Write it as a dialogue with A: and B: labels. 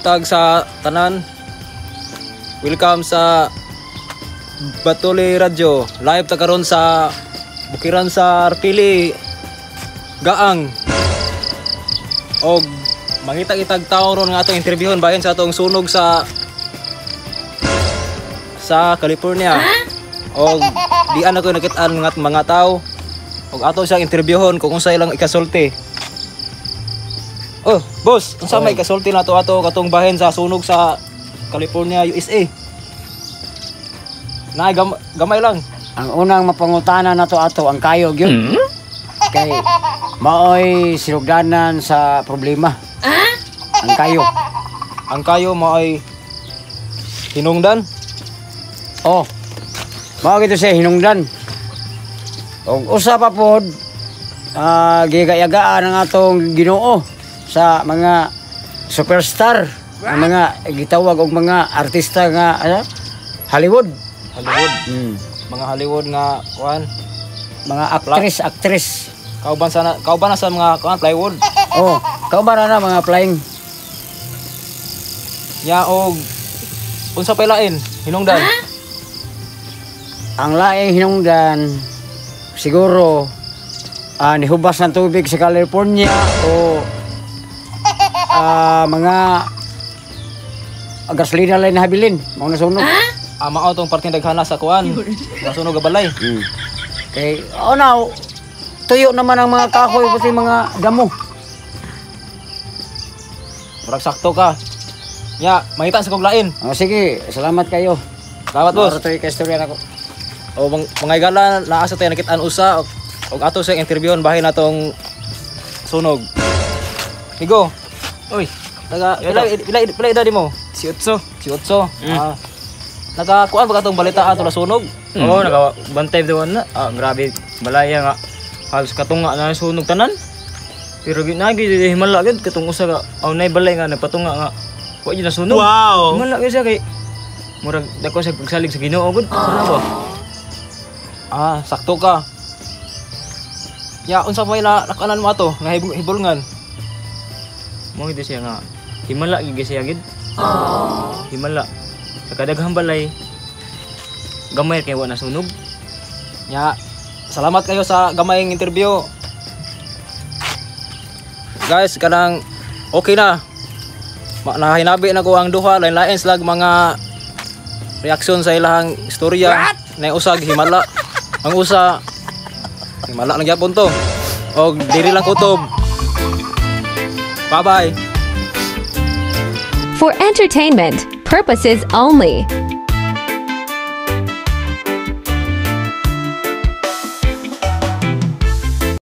A: Buntag sa tanan. Welcome sa Batuli Radyo. Live ta karon sa bukiran sa Arpili, Gaang. Og mangita kitag tao ron nga atong interviewon bahin sa atong sunog sa California. Og dian ako nakitaan nga mga tao. Og ato siyang interviewon kung unsa ilang ikasulti. Oh, boss, unsa may ikasulti nato ato katong bahin sa sunog sa California, USA? Naay gamay lang.
B: Ang unang mapangutana nato ato ang kayog yun. Kay maoy sinugdanan sa problema. Ang kayo.
A: Ang kayo maoy hinungdan.
B: Oh. Mao gito siya hinungdan. Og usa pa pod, gigayagaan ang atong Ginoo sa mga superstar, ang mga gitawag og mga artista nga ano? Hollywood.
A: Hollywood. Mga Hollywood nga kuan,
B: Mga actress, actress.
A: Kauban na sa mga kuan, plywood.
B: Oh, kauban na mga flying.
A: Nya og unsa pay lain hinungdan?
B: Ang laing hinungdan siguro nihubas ng tubig sa California o mga gasolina lang nahabilin, mga nasunog.
A: Ah, mao tong parteng daghana sa kuan. Nasunog ga balay.
B: Kay oh now, tuyo naman ang mga kahoy pati mga damo.
A: Murag sakto ka. Nya, mangita sa kog lain.
B: Oh, sige, salamat kayo.
A: Salamat, boss.
B: Maro kay istorya nako.
A: O mga higala, naa sa tayo nakitaan usa og ato siyang interviewon bahin natong sunog. Migo.
C: Uy,
A: Taga pila pila edad mo?
C: Si Otso.
A: Si Otso. Ah. Nakakuan ba katong balita ato na sunog?
C: Oo, naka bantay daw na. Ah, grabe balaya nga. Halos katunga na sunog tanan. Pero gyud na gyud himala gyud katong usa ka aw nay balay nga nagpatunga nga wa gyud nasunog.
A: Wow.
C: Himala gyud siya kay murag dako sa pagsalig sa Ginoo gud. Sana ba?
A: Ah, sakto ka. Ya, unsa may na nakanan mo ato nga hibulngan?
C: Mo gyud siya nga himala gyud siya gyud. Himala. Sa kadaghang balay gamay kay wa nasunog.
A: Ya, salamat kayo sa gamayng interview. Guys, kanang okay na. Nahinabi na ko ang duha, lain-lain sila mga reaksyon sa ilahang istorya. Na usag himala. Ang usa himala lang gyapon to. Og diri lang kutob. Bye-bye.
D: For entertainment purposes only.